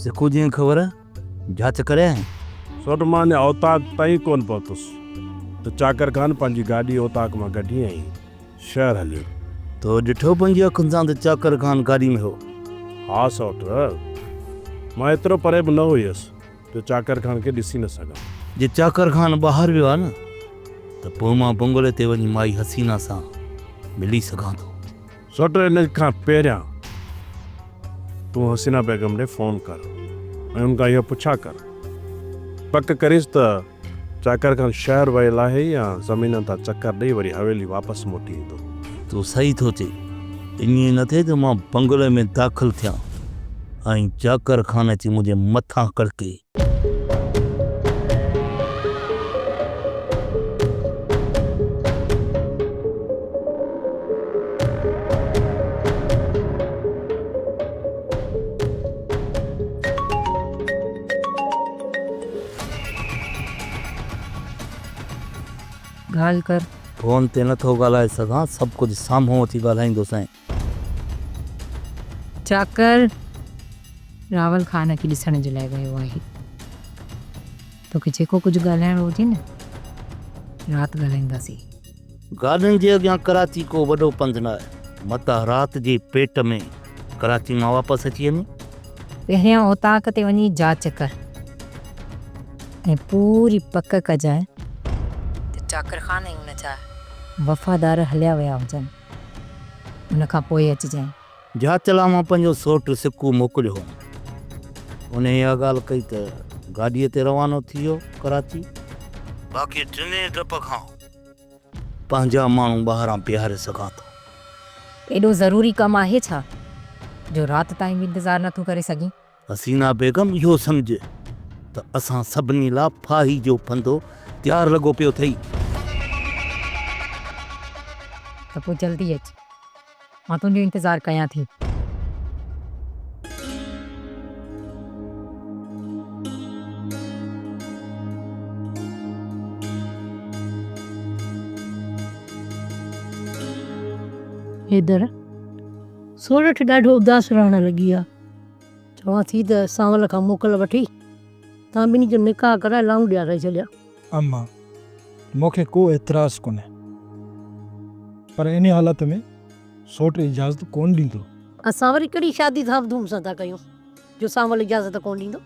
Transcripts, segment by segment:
سکو جيئن خبر جاچ ڪري آئين؟ سوٽ مان اڃا اوطاق تائين ڪونه پهتس ته چاڪر خان پنهنجي گاڏي اوطاق مان ڪڍي ۽ شهر هليو. تو ڏٺو پنهنجي اکين سان ته چاڪر خان گاڏي ۾ هو؟ ها سوٽ، مان ايترو پري به نه هيس جو چاڪر خان کي ڏسي نه سگهان. جي چاڪر خان ٻاهر ويو آهي نه ته پوء مان بنگلي تي وڃي مائي حسينه سان ملي سگهان ٿو. سوٽ ان کان پهريان تون حسينه بيگم ڏي فون ڪر ۽ ان کان اهو پڇا ڪر. پڪ ڪريس ته چاڪر خان شهر ويل آهي يا زمينن تان چڪر ڏئي وري حويلي واپس موٽي ايندو. تون صحيح ٿو چئين. ائين نه ٿئي جو مان بنگلي ۾ داخل ٿيان ۽ چاڪر خان اچي منهنجي مٿان ڪڙڪي. ڳالهه ڪر. فون تي نٿو ڳالهائي سگهان، سڀ ڪجهه سامهون اچي ڳالهائيندوسانء. چاڪر راول خان کي ڏسڻ جي لاء ويو آهي. توکي جيڪو ڪجهه ڳالهائڻو هجي نه، رات ڳالهائينداسين. گاڏين جي اڳيان ڪراچي ڪو وڏو پنڌ ناهي. متان رات جي پيٽ ۾ ڪراچي مان واپس اچي وڃي. پهريان اوطاق تي وڃي جاچ ڪر ۽ پوري پڪ ڪجانء ته چاڪر خان ۽ ان جا وفادار هليا ويا هجن. ان کان پوء اچجانء. جاچ لاء مان پنهنجو سوٽ سڪو موڪليو هوم. ان اها ڳالهه ڪئي ته گاڏيء تي روانو ٿي ويو ڪراچي. باقي ٽنهي ڊپ کان پنهنجا ماڻهو ٻاهران بيهاري سگهان ٿو. ايڏو ضروري ڪم آهي ڇا جو رات تائين به انتظار نٿو ڪري سگهين؟ حسينه بيگم اهو سمجهه ته اسان سڀني لاء ڦاهي جو ڦندو تيار لڳو پيو اٿئي. ته پوء جلدي اچ. مان تنهنجو انتظار ڪيان ٿي. حيدر، سورٺ ڏاڍو اداس رهڻ لڳي آ. چوان ٿي ته سانول کان موڪل وٺي توهان ٻنهي جو نڪاح ڪرائي لائون ڏيارائي ڇڏيان. اما، مون کي ڪو اعتراض ڪونهي، پر انهيء حالت ۾ سوٽ اجازت ڪونه ڏيندو. اسان وري ڪهڙي شادي ڌام ڌوم سان ٿا ڪيون جو سانول اجازت ڪونه ڏيندو.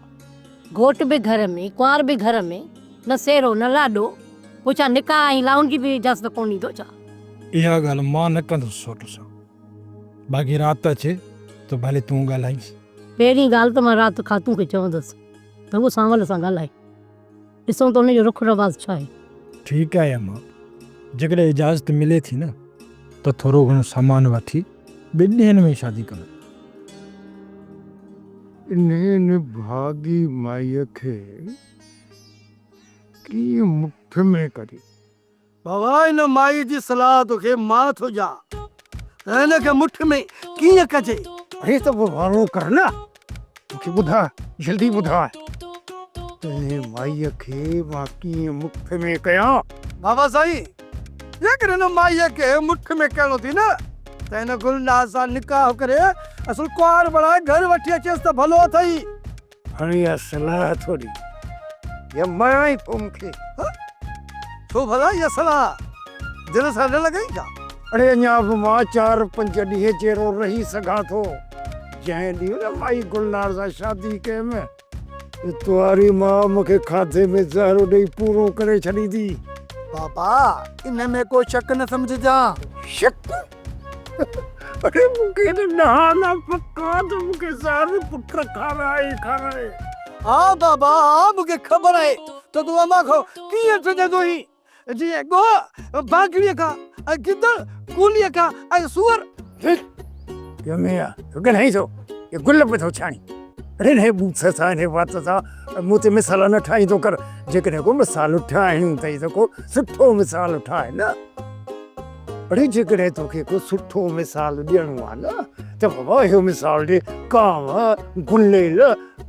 گهوٽ به گهر ۾، ڪنوار به گهر ۾، نه سهرو نه لاڏو، پوء ڇا نڪاح ۽ لائون جي به اجازت ڪونه ڏيندو ڇا؟ اها ڳالهه مان نه ڪندس سوٽ سان. باقي رات اچي ته ڀلي تون ڳالهائينس. پهرين ڳالهه ته مان رات خاتون کي چوندس ته هوء سانول سان ڳالهائي. ڏسون ته ان جو رخ رواز ڇا آهي. ٺيڪ آهي امان، جيڪڏهن اجازت ملي ٿي نه ته ٿورو گهڻو سامان وٺي ٻن ڏينهن ۾ شادي ڪندس. انهيء نڀاڳي مائيء کي ڪيئن مٺ ۾ ڪري. بابا ان مائيء جي صلاح توکي مان ٿو ڏيان ته هن کي مٺ ۾ ڪيئن ڪجي. اڙي ته پوء وارو ڪر نه، مون کي ٻڌاء، جلدي ٻڌاء ته انهيء مائيء کي مان ڪيئن مٺ ۾ ڪيان. بابا سائين، جيڪڏهن هن مائيء کي مٺ ۾ ڪرڻو ٿي نه ته هن گلناز سان نڪاح ڪري اصل ڪنوار بڻائي گهر وٺي اچيس ته ڀلو اٿئي. هاڻي اها صلاح ٿوري يا مارائين ٿو مون کي. ها؟ ڇو ڀلا اها صلاح دل سان نه لڳئي ڇا؟ اڙي اڃا به مان چار پنج ڏينهن جيئرو رهي سگهان ٿو. جنهن ڏينهن نه مائي گلنار سان شادي ڪيم ته توهاري ماء مون کي کاڌي ۾ زهر ڏئي پورو ڪري ڇڏيندي. بابا ان ۾ ڪو شڪ نه سمجهجان. شڪ؟ اڙي مون کي ته نهانا پڪا ته مون کي زهر پٽ کارائي کارائي. ها بابا ها مون کي خبر آهي ته تون امان کان ڪيئن ڊڄندو هئين. جيئن ڳوهه بانگڙيء کان ۽ گدڙ ڪوليء کان ۽ سوئر. جميع ڳالهائين ٿو اهي گل به ٿو ڇاڻين. اڙي انهيء ٻوٿ سان انهيء وات سان مون تي مثال نه ٺاهيندو ڪر. جيڪڏهن ڪو مثال ٺاهڻو اٿئي ته ڪو سٺو مثال ٺاهه نه. اڙي جيڪڏهن توکي ڪو سٺو مثال ڏيڻو آ نه ته بابا اهو مثال ڏي، ڪانء، گليل،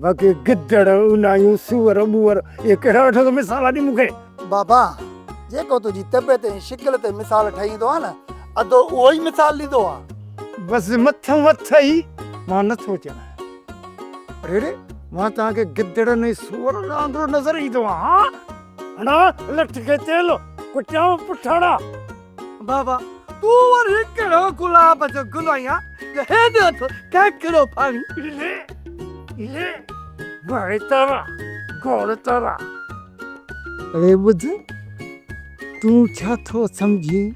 باقي گدڙ، اونايون، سوئر ٻوئر اهي ڪهڙا ويٺو ٿو مثال ڏين مون کي. بابا جيڪو تنهنجي طبيعت ۽ شڪل تي مثال ٺهي ايندو آ نه ادو اهو ئي مثال ڏيندو آ. بس مٿئون اٿئي مان نٿو چوان. اڙي اڙي. مان توهان کي گدڙن ۽ سوئرن وانگر نظر ايندو آهيان؟ هڻان لٺ کي تيل، ڪٽيان پٺاڻا. بابا، تون وري ڪهڙو گلاب جو گل آهين جو هيڏو اٿو ڪهڙو پاڻي. الي، الي، ڀائي تارا، گوڙ تارا. اڙي ٻڌ، تون ڇا ٿو سمجهين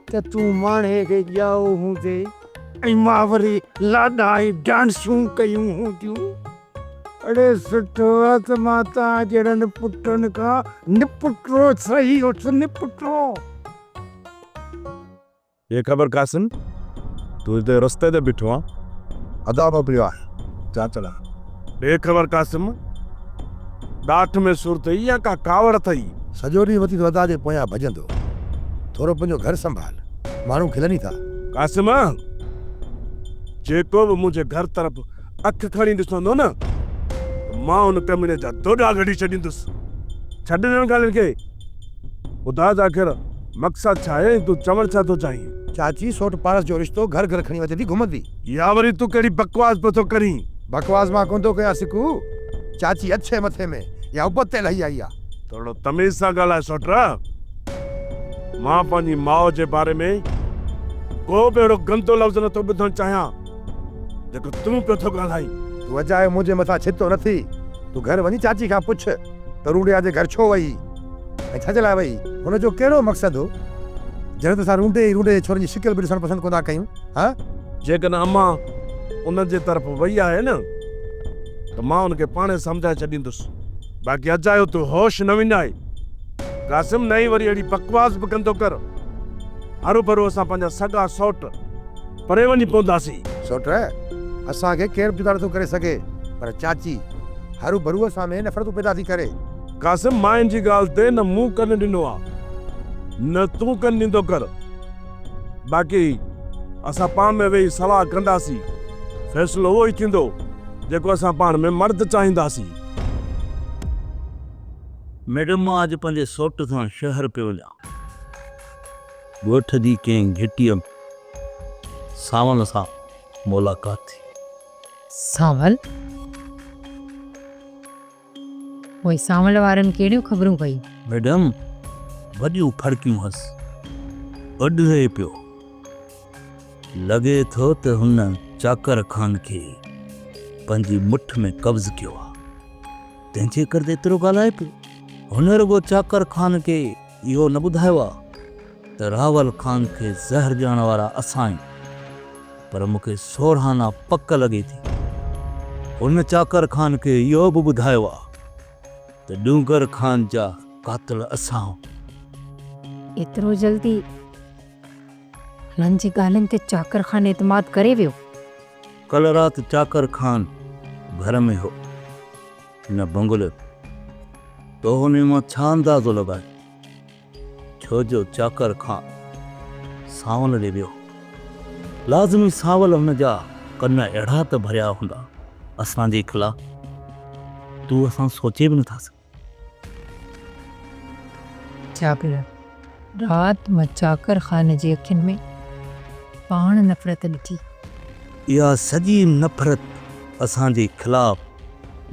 ته تون ماڻهي کي ڄائو هوندين ۽ مان وري لاڏا ۽ ڊانسون ڪيون هونديون؟ اڙي سٺو آ ته مان توهان جهڙن پٽن کان نپٽو سهي هوس، نپٽو. ڏي خبر قاسم، تون هتي رستي تي بيٺو آن. ادا موڪليو آهي چاچڙا. ڏي خبر قاسم، ڏاٺ ۾ سور اٿئي يا ڪا ڪاوڙ اٿئي؟ سڄو ڏينهن وتي ٿو ادا جي پويان ڀڄندو. ٿورو پنهنجو گهر سنڀال، ماڻهو کلن ئي ٿا. قاسم، جيڪو به منهنجي گهر طرف اک کڻي ڏسندو نه ته مان ان ڪميڻي جا دوڏا ڪڍي ڇڏيندس. ڇڏ انهن ڳالهين کي. ٻڌاء ته آخر مقصد ڇا آهي ۽ تون چوڻ ڇا ٿو چاهين؟ چاچي، سوٽ پارس جو رشتو گهر گهر کڻي وتي ٿي گهمندي. يا وري تون ڪهڙي بڪواس پيو ٿو ڪرين؟ بڪواس مان ڪونه ٿو ڪيان سڪو. چاچي اڇي مٿي ۾ يا ابت تي لهي آئي آ. ٿورڙو تميز سان ڳالهاء سوٽ. مان پنهنجي ماء جي باري ۾ ڪو به اهڙو گندو لفظ نه ٿو ٻڌڻ چاهيان جيڪو تون پيو ٿو ڳالهائين. تون اجايو منهنجي مٿان ڇتو نه ٿي. تون گهر وڃي چاچي کان پڇ ته رونڊيا جي گهر ڇو وئي ۽ ڇا جي لاء وئي؟ هن جو ڪهڙو مقصد هو؟ جڏهن ته اسان رونڊي ۽ رونڊي جي ڇورن جي شڪل به ڏسڻ پسند ڪونه ٿا ڪيون، ها؟ جيڪڏهن امان ان جي طرف وئي آهي نه ته مان ان کي پاڻهي سمجهائي ڇڏيندس. باقي اجايو تون هوش نه وڃائي قاسم، نه ئي وري اهڙي بڪواس به ڪندو ڪر. هروڀرو اسان پنهنجا سڳا سئوٽ پري وڃي پونداسين. سئوٽ، اسان کي ڪير به جدا نٿو ڪري سگهي، پر چاچي هروڀرو اسان ۾ نفرتون پيدا ٿي ڪري. قاسم، ماين جي ڳالهه تي نه مون ڪن ڏنو آ، نه تون ڪن ڏيندو ڪر. باقي اسان پاڻ ۾ ويهي صلاح ڪنداسين. فيصلو اهو ئي ٿيندو، جيڪو اسان پاڻ ۾ مرد چاهينداسين. ميڊم، مان اڄ پنهنجي سئوٽ سان شهر پيو وڃان. ڳوٺ جي ڪنهن گهٽيء ۾ سانول سان ملاقات ٿي. سانول؟ پوء سانول وارن ڪهڙيون خبرون ڪيون؟ ميڊم، وڏيون ڦڙڪيون هئس. اڏري پيو. لڳي ٿو ته هن چاڪر خان کي پنهنجي مٺ ۾ قبض ڪيو آ. تنهن جي ڪري ته ايترو ڳالهائي پيو. هن رڳو چاڪر خان کي اهو نه ٻڌايو آ ته راول خان کي زهر ڏيڻ وارا اسان آهيون، پر مون کي سورهانا پڪ لڳي ٿي. هن چاڪر خان کي اهو به ٻڌايو آ ته ڏونگر خان جا قاتل اسان آهيون. ايترو جلدي هنن جي ڳالهين تي چاڪر خان اعتماد ڪري ويو؟ ڪلهه رات چاڪر خان گهر ۾ هو. نه بنگلي تو هن مان ڇا اندازو لڳايو؟ ڇو جو چاڪر کان سانول ڏي ويو. لازمي سانول هن جا ڪن اهڙا ته ڀريا هوندا اسان جي خلاف تون اسان سوچي به نٿا سگهون. چاڪر رات مان چاڪر خان جي اکين ۾ پاڻ نفرت ڏٺي. اها سڄي نفرت اسان جي خلاف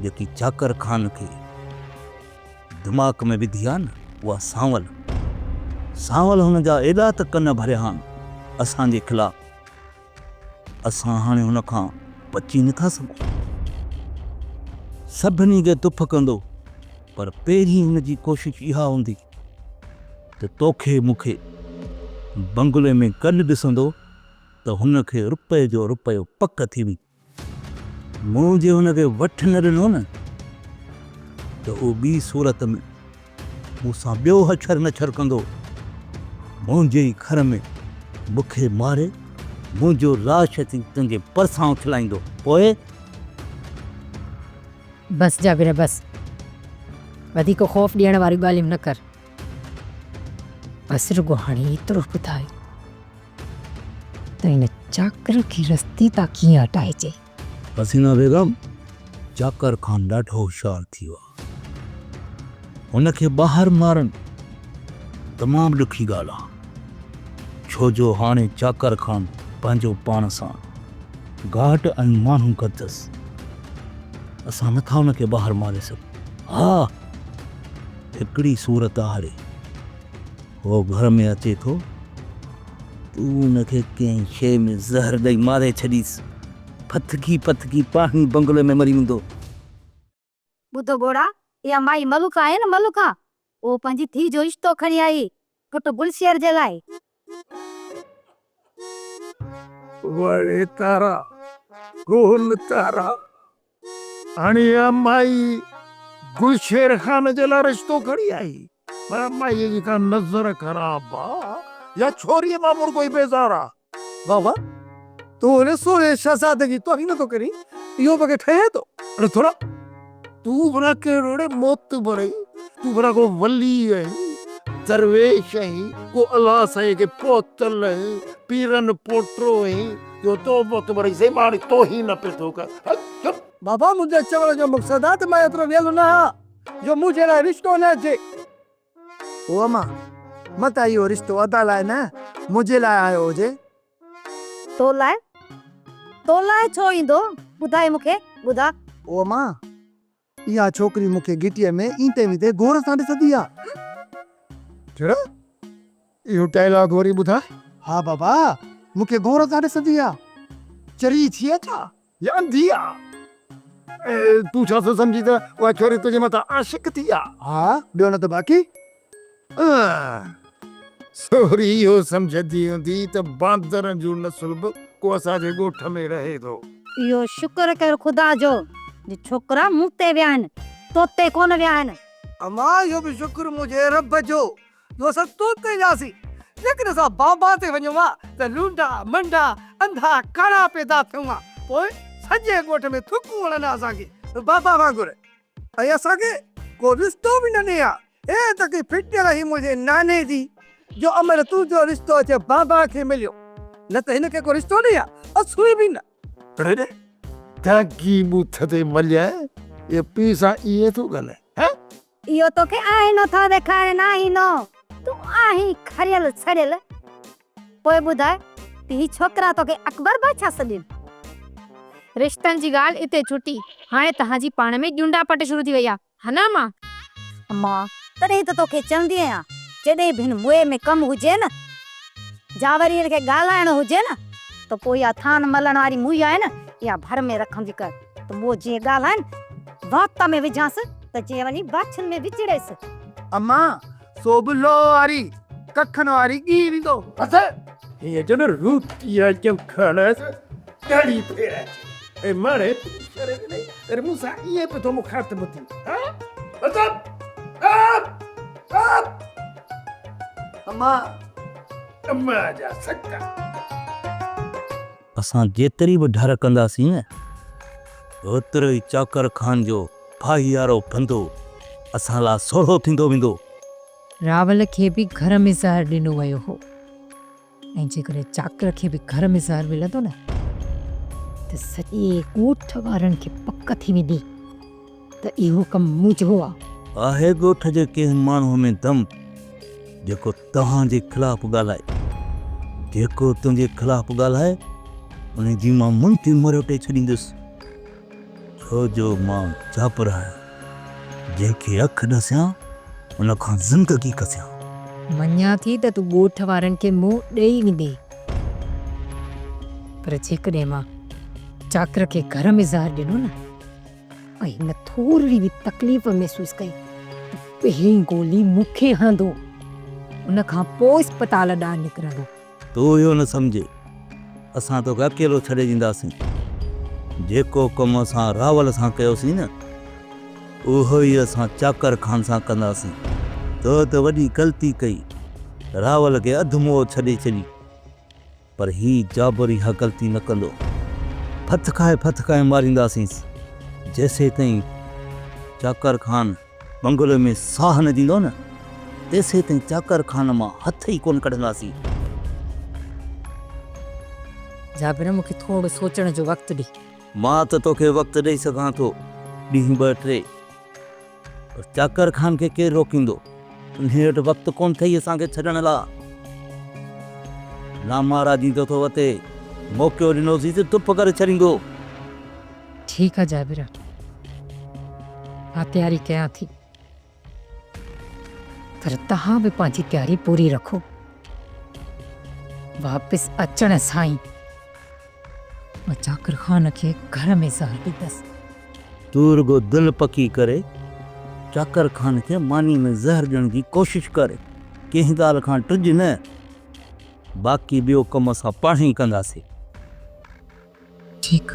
جيڪي چاڪر خان کي دماغ ۾ وڌي آ نه اها سانول. سانول هن جا ايڏا ته ڪن ڀريا آهن اسان جي خلاف. اسان هاڻي هن کان بچي نٿا سگهون. سڀني کي دڦ ڪندو پر پهرين هن جي ڪوشش اها هوندي ته توکي مون کي بنگلي ۾ گڏ ڏسندو ته هن کي رپئي جو رپيو پڪ ٿي ويندي. مون جي هن کي وٺ نه ڏنو نه ته هو ٻي صورت ۾ مون سان ٻيو هڇر نڇر ڪندو. منهنجي ئي گهر ۾ مون کي ماري منهنجو لاش اچي تنهنجي ڀرسان اڇلائيندو. پوء؟ بس جابر بس. وڌيڪ خوف ڏيڻ واريون ڳالهيون نه ڪر. بس رڳو هاڻي ايترو ٻڌاء ته هن چاڪر کي رستي تان ڪيئن هٽائجي؟ حسينه بيگم، چاڪر خان ڏاڍو هوشيار ٿي ويو آهي. هن کي ٻاهر مارڻ تمام ڏکي ڳالهه آهي. ڇو جو هاڻي چاڪر خان پنهنجو پاڻ سان گهاٽ ۽ ماڻهو گڏ اٿس. اسان نٿا ان کي ٻاهر ماري سگهون. ها، هڪڙي صورت آهي. هو گهر ۾ اچي ٿو، تون ان کي ڪنهن شيء ۾ زهر ڏئي ماري ڇڏيس. ڦٿڪي ڦٿڪي پاڻهي بنگلي ۾ مري ويندو. ٻڌو ٻوڙا، اها مائي ملوڪا آهي نه ملوڪا، اهو پنهنجي ڌيء جو رشتو کڻي آئي پٽ گلشير جي لاء. وڙي تارا، گول تارا، هاڻي اها مائي گلشير خان جي لاء رشتو کڻي آئي، پر مائيء جي ڪا نظر خراب آ يا ڇوريء مان مرڳو ئي بيزار آ. بابا، تون هن سهڻي شهزادي جي توهين نٿو ڪرين، اهو به ڪي ٺهي ٿو؟ اڙي ٿورا، تون ڀلا ڪهڙو اڙي معتبر آهين، تون ڀلا ڪو ولي آهين، درويش آهين، ڪو الله سائين کي پهتل آهين، پيرن پوٽو آهين، جو تو معتبر آهين، سائين مان هاڻي توهين نه پيو ٿو ڪران، هل چپ. بابا، منهنجي چوڻ جو مقصد آهي ته مان ايترو ويل نه آهيان جو منهنجي لاء رشتو نه اچي. او امان، متان اهو رشتو ادا لاء نه، منهنجي لاء آيو هجي. تو لاء؟ تو لاء ڇو ايندو؟ ٻڌاء مون کي، ٻڌاء. او امان، اها ڇوڪري مون کي گهٽيء ۾ ايندي ويندي غور سان ڏسندي آ. ڇڙا، اهو ڊائلاگ وري ٻڌاء. ها بابا، مون کي غور سان ڏسندي آ. چري ٿي آ ڇا؟ يا انڌي آ؟ تون ڇا ٿو سمجهين ته اها ڇوري تنهنجي مٿان عاشق ٿي آ؟ ها، ٻيو نه ته باقي. سوري اهو سمجهندي هوندي ته باندرن جو نسل به ڪو اسان جي ڳوٺ ۾ رهي ٿو. اهو شڪر ڪر خدا جو، جو ڇوڪرا مون تي ويا آهن، تو تي ڪونه ويا آهن. امان اهو به شڪر منهنجي رب جو، جو اسان تو تي وياسين. جيڪڏهن اسان بابا تي وڃون ها ته لونڊا، منڊا، انڌا، ڪاڻا پيدا ٿيون ها. پوء سڄي ڳوٺ ۾ ٿڪون هڻن ها اسان کي بابا وانگر ۽ اسان کي ڪو رشتو به نه ڏين ها. اي ته ڪي ڦٽيل هئي منهنجي ناني جي جو امڙ تنهنجو رشتو اچي بابا کي مليو نه ته هن کي ڪو رشتو ڏئي ها اسوئي به نه. اڙي داغي ٻوٿ تي مليائين اهو پيء سان ائين ٿو ڳالهائين هان. اهو توکي آئينو ٿو ڏيکارين آئينو، تون آهين کريل سڙيل. پوء ٻڌاء ته هي ڇوڪرا توکي اڪبر بادشاهه سڏين؟ رشتن جي ڳالهه اتي ڇٽي، هاڻي توهان جي پاڻ ۾ ڄونڊا پٽ شروع ٿي وئي آ، ها نه امان؟ امان، تڏهن ته توکي چوندي آهيان، جڏهن به هن موئي ۾ ڪم هجي نه، جا وري هن کي ڳالهائڻو هجي نه، ته پوء اها ٿان ملڻ واري موئي آهي نه، اها ڀر ۾ رکندي ڪر ته موئو جيئن ڳالهائين، وات ۾ وجهانس ته جيئن وڃي باڇن ۾ وچڙيس. امان، سو به لوهه واري ڪکن واري ڳهي ويندو. بس هيئن جو نه روٽيء جو کڻس ڏاڙهي ڦيرائي ڇڏي. اي ماڻهي تون شرم ڏئي ڪري مون سان ائين پيو ٿو مخاطب ٿين ها؟ بس آپ آپ. امان. امان جا سڪا. اسان جيتري به ڍر ڪنداسين نه اوترو ئي چاڪر خان جو ڦاهيارو ڦندو اسان لاء سولو ٿيندو ويندو. راول کي به گهر ۾ زهر ڏنو ويو هو ۽ جيڪڏهن چاڪر کي به گهر ۾ زهر ملندو نه ته سڄي ڳوٺ وارن کي پڪ ٿي ويندي ته اهو ڪم منهنجو آ. آهي ڳوٺ جي ڪنهن ماڻهوء ۾ دم جيڪو توهان جي خلاف ڳالهائي. جيڪو تنهنجي خلاف ڳالهائي ان جي مان منهن تي مروٽي ڇڏيندس. ڇو جو مان جابر آهيان، جنهن کي اک ڏسيان ان کان زندگي کسيان. مڃان ٿي ته تون ڳوٺ وارن کي منهن ڏئي ويندين، پر جيڪڏهن مان چاڪر کي گهر ۾ زهر ڏنو نه ۽ هن ٿورڙي به تڪليف محسوس ڪئي ته پهرين گولي مون کي هڻندو، ان کان پوء اسپتال ڏانهن نڪرندو. تون اهو نه سمجهه، اسان توکي اڪيلو ڇڏي ڏينداسين. جيڪو ڪم اسان راول سان ڪيوسين نه، اهو ئي اسان چاڪر خان سان ڪنداسين. تو ته وڏي غلطي ڪئي، راول کي اڌ موئو ڇڏي ڇڏي. پر هي جابر اها غلطي نه ڪندو. ڦٿڪائي ڦٿڪائي مارينداسينس. جيسيتائين چاڪر خان بنگلي ۾ ساهه نه ڏيندو نه، تيسيتائين چاڪر خان مان هٿ ئي ڪونه ڪڍنداسين. جابر مون کي ٿورو سوچڻ جو وقت ڏي. مان ته توکي وقت ڏئي سگهان ٿو، ڏينهن ٻه ٽي. پر چاڪر خان کي ڪير روڪيندو؟ انهيء وٽ وقت ڪونه اٿئي اسان کي ڇڏڻ لاء. لامارا ڏيندو ٿو وتي. موقعو ڏنوسين ته دڦ ڪري ڇڏيندو. ٺيڪ آ جابر. مان تياري ڪيان ٿي. پر توهان به پنهنجي تياري پوري رکو. واپس اچڻ سان ئي مان چاڪر خان کي گهر ۾ زهر ڏيندس. تون رڳو دل پڪي ڪري چاڪر خان کي ماني ۾ زهر ڏيڻ جي ڪوشش ڪر. ڪنهن ڳالهه کان ڊڄ نه. باقي ٻيو ڪم اسان پاڻهي ڪنداسين. ٺيڪ.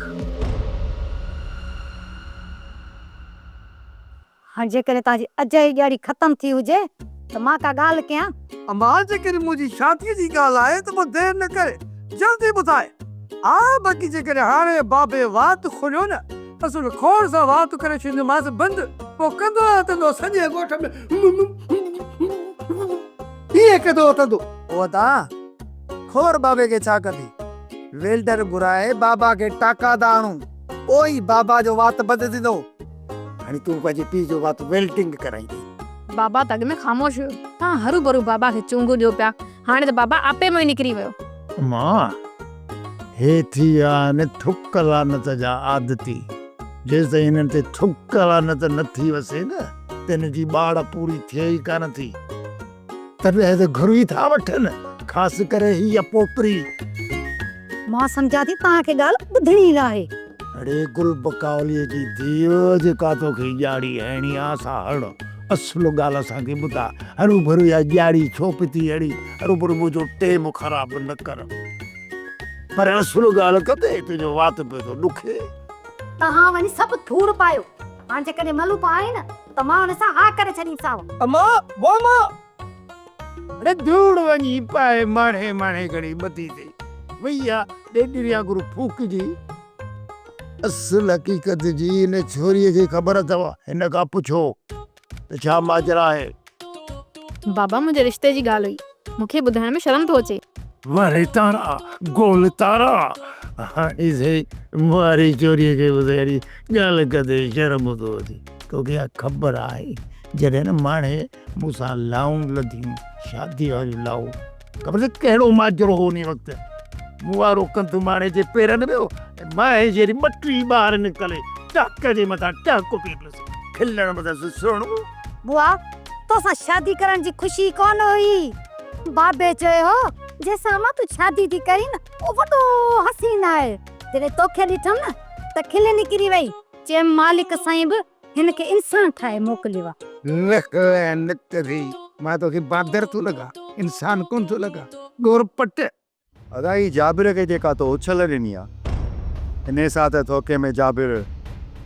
هاڻ جيڪڏهن توهان جي اجائي ڄاڙي ختم ٿي هجي ته مان ڪا ڳالهه ڪيان؟ امان جيڪڏهن منهنجي شاديء جي ڳالهه آهي ته پوء دير نه ڪري جلدي ٻڌاء. ها باقي جيڪڏهن هاڻي بابي وات کوليو نه ته سن کوڙ سان وات ڪري ڇڏيندومانس بند، پوء ڪندو وتندو سڄي ڳوٺ ۾ ائين ڪندو وتندو. او ادا کور بابي کي ڇا ڪندي؟ ويلڊر گهرائي بابا کي ٽاڪا ٿا هڻون پوء ئي بابا جو وات بند ٿيندو. هاڻي تون پنهنجي پيء جو وات ويلڊنگ ڪرائيندين. بابا ته اڳ ۾ خاموش هيو، توهان هروڀرو بابا کي چونگو ڏيو پيا، هاڻي ته بابا آپي مان ئي نڪري ويو. امان، هي ٿي ويا آهن ٿڪ لعنت جا عادتي، جيستائين هنن تي ٿڪ لعنت نه ٿي وسي نه ته هنن جي ٻاڙ پوري ٿئي ئي ڪانه ٿي. تڏهن ته گهر ئي ٿا وٺن، خاص ڪري هيء پوپري. مان سمجهان ٿي توهان کي ڳالهه ٻڌڻي ناهي. اڙي گل بڪاوليء جي ڌيء، جيڪا توکي ڄاڙي هڻي آ سا هڻ، اصل ڳالهه اسان کي ٻڌاء، هروڀرو اها ڄاڙي ڇو پتي هڻي، هروڀرو منهنجو ٽيم خراب نه ڪر. پر اصل ڳالهه ڪندي تنهنجو وات پيو ٿو ڏکي. توهان وڃي سڀ ڌوڙ پايو. هاڻ جيڪڏهن ملوڪ آئي نه ته مان ان سان ها ڪري ڇڏينديسانو. اما، وو اما! اڙي ڌوڙ وڃي پائي ماڻهي ماڻهي گهڙي ٻڌي ٿي وئي آ ڏيڏري وانگر ڦوڪجي. اصل حقيقت جي هن ڇوريء کي خبر اٿو، هن کان پڇو ته ڇا ماجرا آهي. بابا منهنجي رشتي جي ڳالهه هئي، مون کي ٻڌائڻ ۾ شرم ٿو اچي. واري تارا، گول تارا، هاڻي سهي واري ڇوريء کي ٻڌائڻ جي ڳالهه ڪندي شرم ٿو اچي. توکي اها خبر آهي جڏهن نه ماڻهي مون سان لائون لڌيون، شاديء واريون لائون، خبر اٿئي ڪهڙو ماجرو هو انهيء وقت؟ مون وارو ڪنڌ ماڻهي جي پيرن ۾ هو ۽ ماهي جهڙي ٻٽي ٻاهر نڪتل هئي، ٽهڪ جي مٿان ٽهڪ پئي پيس، کلڻ مٿس سهڻو. بوا، توسان شادي ڪرڻ جي خوشي ڪونه هئي. بابي چيو هو، جنهن سان امان تون شادي ٿي ڪرين نه، اهو وڏو حسين آهي. جڏهن توکي ڏٺم نه ته کل نڪري وئي. چيم مالڪ سائين به هن کي انسان ٺاهي موڪليو آ. لک لعنت ٿي، مان توکي باندر ٿو لڳان، انسان ڪونه ٿو لڳان، ڳور پٽ. ادا هي جابر کي جيڪا تو اڇل ڏني آ، انهي سان ته ٿوڪي ۾ جابر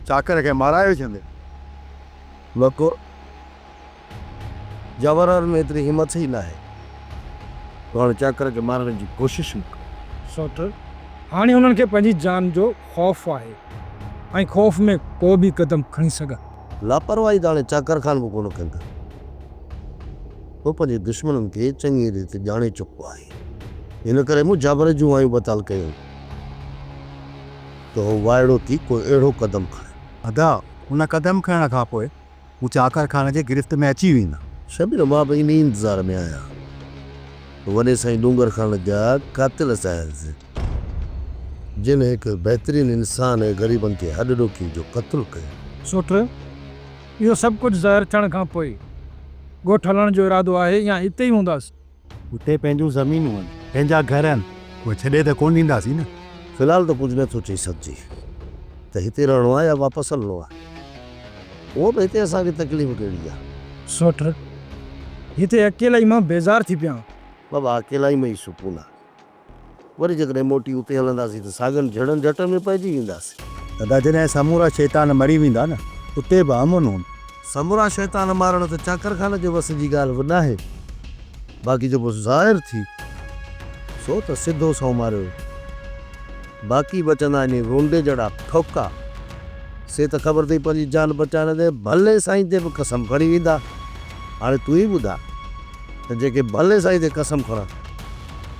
چاڪر کي مارائي وجهندي. وڪو، جابرن ۾ ايتري همٿ ئي ناهي جو هاڻي چاڪر کي مارڻ جي ڪوشش به ڪن. سوٽ، هاڻي هنن کي پنهنجي جان جو خوف آهي ۽ خوف ۾ ڪو به قدم کڻي سگهن. لاپرواهي ته هاڻي چاڪر خان به ڪونه ڪندو. هو پنهنجي دشمنن کي چڱيء ريت ڄاڻي چڪو آهي. ان ڪري مون جابر جون وايون بتال ڪيون ته هو وائڙو ٿي ڪو اهڙو قدم کڻي. ادا، ان قدم کڻڻ کان پوء هو چاڪر خان جي گرفت ۾ اچي ويندا. شبير، مان به انهيء انتظار ۾ آهيان ته وڏي سائين ڏونگر خان جا قاتل صاحب جن هڪ بهترين انسان ۽ غريبن کي هڏ ڏوکي جو قتل ڪيو. سوٽ، اهو سڀ ڪجهه ظاهر ٿيڻ کان پوء ڳوٺ هلڻ جو ارادو آهي يا اتي ئي هونداسين؟ اتي پنهنجون زمينون آهن، پنهنجا گهر آهن، اهي ڇڏي ته ڪونه ڏينداسين نه. في الحال ته ڪجهه نه ٿو چئي سگهجي ته هتي رهڻو آهي يا واپس هلڻو آهي. هونء به هتي اسان کي تڪليف ڪهڙي آهي؟ سوٽ، هتي اڪيلائي مان بيزار ٿي پيا آهيان. بابا، اڪيلائي ۾ ئي سڪون آهي. وري جيڪڏهن موٽي اتي هلنداسين ته ساڳين جهيڙن جهٽن ۾ پئجي وينداسين. دادا جڏهن سمورا شيطان مري ويندا نه اتي به امن هوندو. سمورا شيطان مارڻ ته چاڪر خان جي وس جي ڳالهه به ناهي. باقي جيڪو ظاهر ٿي سو ته سڌو سنئون ماريو. باقي بچندا انهي رونڊي جهڙا ٺوڪا، سي ته خبر اٿئي پنهنجي جان بچائڻ تي ڀلي سائين تي به قسم کڻي ويندا. هاڻي تون ئي ٻڌاء ته جيڪي ڀلي سائين تي قسم کڻن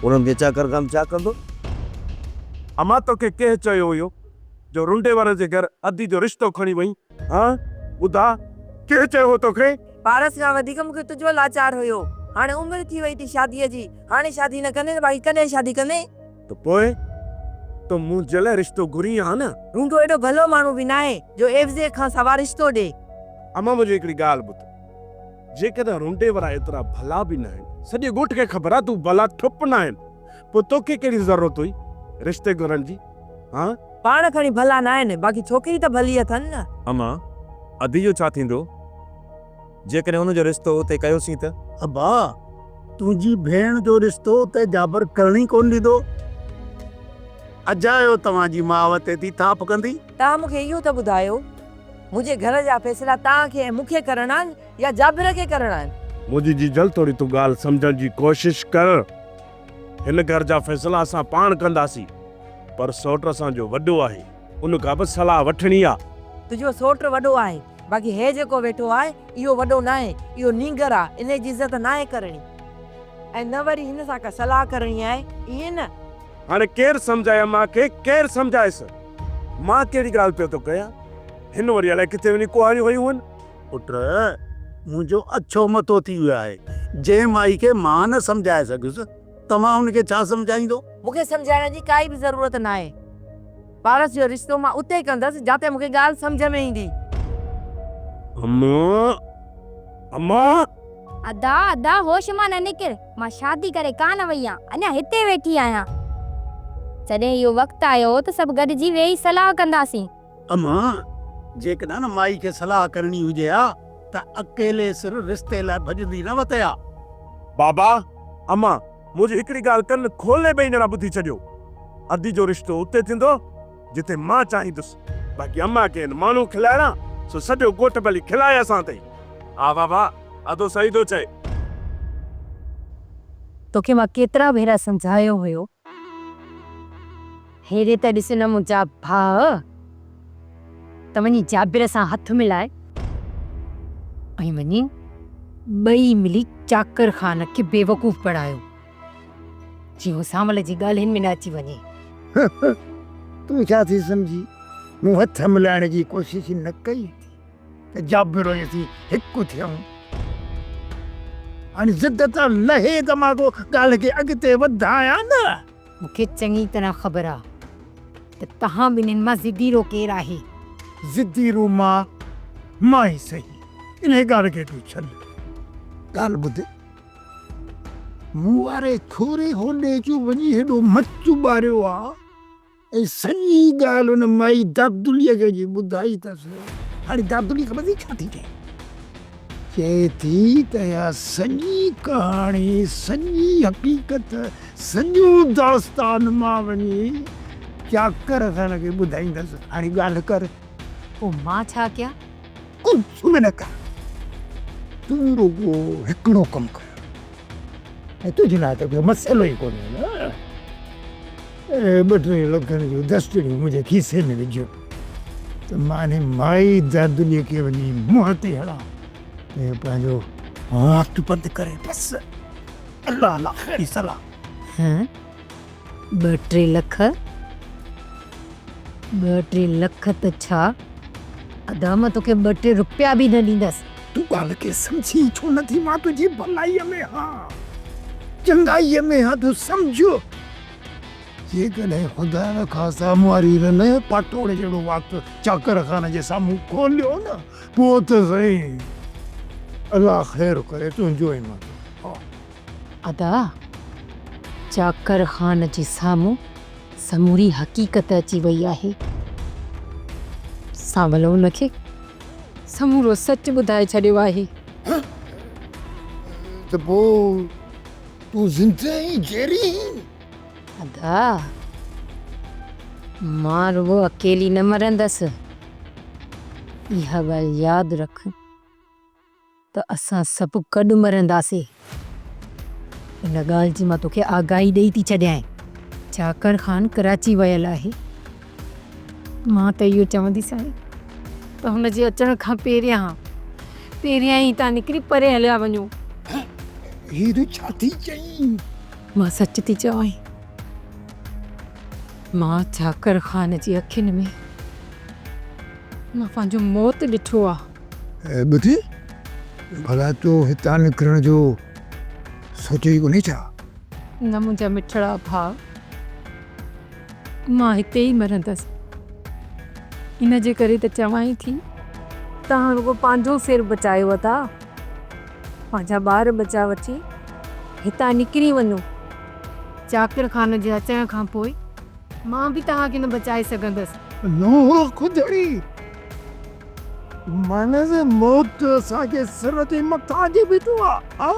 انهن کي چاڪر خان ڇا ڪندو؟ امان توکي ڪنهن چيو هيو جو رنڊي وارن جي گهر ادي جو رشتو کڻي وئين؟ هان ٻڌاء ڪنهن چيو هو توکي؟ پارس کان وڌيڪ مون کي تنهنجو لاچار هيو. هاڻي عمر ٿي وئي ٿي شاديء جي. هاڻي شادي نه ڪندين ته باقي ڪڏهن شادي ڪندين؟ ته پوء تون منهنجي لاء رشتو گهرين ها نه؟ رونڊو ايڏو ڀلو ماڻهو به ناهي جو عيوضي کان سوا رشتو ڏي. امان منهنجي هڪڙي ڳالهه ٻڌ. جيڪڏهن رونڊي وارا ايترا ڀلا به ناهن، سڄي ڳوٺ کي خبر آ تون ڀلا ٺپ ناهين، پوء توکي ڪهڙي ضرورت هئي رشتي گهرڻ جي؟ هان؟ پاڻ کڻي ڀلا ناهن، باقي ڇوڪري ته ڀلي اٿن نه. امان، ادي جو ڇا ٿيندو؟ جيڪڏهن ان جو رشتو اتي ڪيوسين ته؟ ابا، تنهنجي ڀيڻ جو رشتو اتي جابر ڪرڻ ئي ڪونه ڏيندو. اجايو توهان جي ماء تي ٿي ٿاڦ ڪندي. توهان مون کي اهو ته ٻڌايو، منهنجي گهر جا فيصلا توهان کي ۽ مون کي ڪرڻا آهن يا جابر کي ڪرڻا آهن؟ منهنجي جيجل ٿوري تون ڳالهه سمجهڻ جي ڪوشش ڪر. هن گهر جا فيصلا اسان پاڻ ڪنداسين، پر سئوٽ اسان جو وڏو آهي، ان کان به صلاح وٺڻي آ. تنهنجو سئوٽ وڏو آهي، باقي هي جيڪو ويٺو آهي، اهو وڏو ناهي، اهو نينگر آ، انهي جي عزت ناهي ڪرڻي ۽ نه وري هن سان ڪا صلاح ڪرڻي آهي، ائين نه؟ هاڻي ڪير سمجهائي امان کي، ڪير سمجهائيس؟ مان ڪهڙي ڳالهه پيو ٿو ڪيان، هن وري الائي ڪٿي وڃي ڪهاڙيون هنيون هن. پٽ، منهنجو اڇو مٿو ٿي ويو آهي، جنهن مائي کي مان نه سمجهائي سگهيس، توهان ان کي ڇا سمجهائيندو؟ مون کي سمجهائڻ جي ڪائي به ضرورت ناهي. پارس جو رشتو مان اتي ڪندس، جاتي مون کي ڳالهه سمجهه ۾ ايندي. امان! امان! ادا، ادا، هوش مان نه نڪر، مان شادي ڪري ڪانه وئي آهيان، اڃا هتي ويٺي آهيان. جڏهن اهو وقت آيو ته سڀ گڏجي ويهي صلاح ڪنداسين. امان، جيڪڏهن نه مائي کي صلاح ڪرڻي هجي ها ته اڪيلي سر رشتي لاء ڀڄندي نه وتي ها. بابا، امان، منهنجي هڪڙي ڳالهه ڪن کولي ٻئي ڄڻا ٻڌي ڇڏيو. ادي جو رشتو اتي ٿيندو جتي مان چاهيندس. باقي امان کي هن ماڻهو کلائڻا سو سڄو ڳوٺ ڀلي کلائي اسان تي. ها بابا، ادو صحيح ٿو چئي. توکي مان ڪيترا ڀيرا سمجهايو هيو. هيڏي ته ڏس نه منهنجا ڀاء ته وڃي جابر سان هٿ ملائي ۽ وڃي ٻئي ملي چاڪر خان کي بيوقوف بڻايو جيئن هو سانول جي ڳالهين ۾ نه اچي وڃي. تون ڇا ٿي سمجهين؟ مون هٿ ملائڻ جي ڪوشش نه ڪئي ٿي ته جابر ۽ اسين هڪ ٿيون. هاڻي ضد تان لهي ته مان ڪو ڳالهه کي اڳتي وڌايان نه. مون کي چڱي طرح خبر آ ته توهان ٻنهين مان ضديرو ڪير آهي. ضديرو مان، مان ئي سهي. انهيء ڳالهه کي تون ڇڏ. ڳالهه ٻڌ. مون واري ٿوري هوڏي جو وڃي هيڏو مچ ٻاريو آ ۽ سڄي ڳالهه ان مائي دادليء کي جي ٻڌائي اٿس. هاڻي دادلي خبر اٿئي ڇا ٿي چئي؟ چئي ٿي ته اها سڄي ڪهاڻي، سڄي حقيقت، سڄو داستان مان وڃي چاڪر خان کي ٻڌائيندس. هاڻي ڳالهه ڪر. پوء مان ڇا ڪيان؟ ڪجهه به نه ڪر. تون رڳو هڪڙو ڪم ڪر ۽ تنهنجي لاء ته ٻيو مسئلو ئي ڪونهي نه. اهي ٻه ٽي لکن جون دستڙيون منهنجي کيسي ۾ وجهه ته مان انهي مائي دادليء کي وڃي منهن تي هڻان ته اهو پنهنجو وات بند ڪري بس. الله الله خير صلاح. هه ٻه ٽي لک؟ ٻه ٽي لک ته ڇا ادا مان توکي ٻه ٽي روپيا به نه ڏيندس. تون ڳالهه کي سمجهين ڇو نه ٿي؟ مان تنهنجي ڀلائيء ۾ هان، چڱائيء ۾ هان، تون سمجهه. جيڪڏهن خدا نخواسته مون واري رن پاٽوڙي جهڙو وات چاڪر خان جي سامهون کوليو نه، پوء ته سائين الله خير ڪري تنهنجو ۽ منهنجو. ها. ادا، چاڪر خان جي سامهون سموري حقيقت اچي وئي آهي. سانول ان کي سمورو سچ ٻڌائي ڇڏيو آهي. ته پوء تون زنده آهين جيئري آهين؟ ادا، مان رڳو اڪيلي نه مرندس. اها ڳالهه ياد رک ته اسان سڀ گڏ مرنداسين. ان ڳالهه جي مان توکي آگاهي ڏئي ٿي ڇڏيانء. چاڪر خان ڪراچي ويل آهي. مان ته اهو چونديسانء ته هن جي اچڻ کان پهريان پهريان ئي هتان نڪري پري هليا وڃو. هي تون ڇا ٿي چئين؟ مان سچ ٿي چوانء. مان چاڪر خان جي اکين ۾ مان پنهنجو موت ڏٺو آ. ٻڌ، ڀلا تو هتان نڪرڻ جو سوچيو ئي ڪونهي ڇا؟ نه منهنجا مٺڙا ڀاء. مان هتي ئي مرندس. ان جي ڪري ته چوان ئي ٿي توهان رڳو پنهنجو سر بچايو ادا. پنهنجا ٻار ٻچا وٺي هتان نڪري وڃو. چاڪر خان جي اچڻ کان پوء مان به توهان کي نه بچائي سگهندس. نوح خدڙي! معنيٰ موت اسان جي سر جي مٿان اچي بيٺو آ. ها؟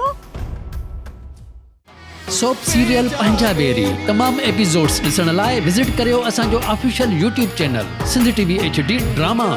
سوپ سيريل پنهنجا ويري تمام ايپيسوڊز ڏسڻ لاء وزٽ ڪريو اسان جو official YouTube channel Sindh T V H D drama.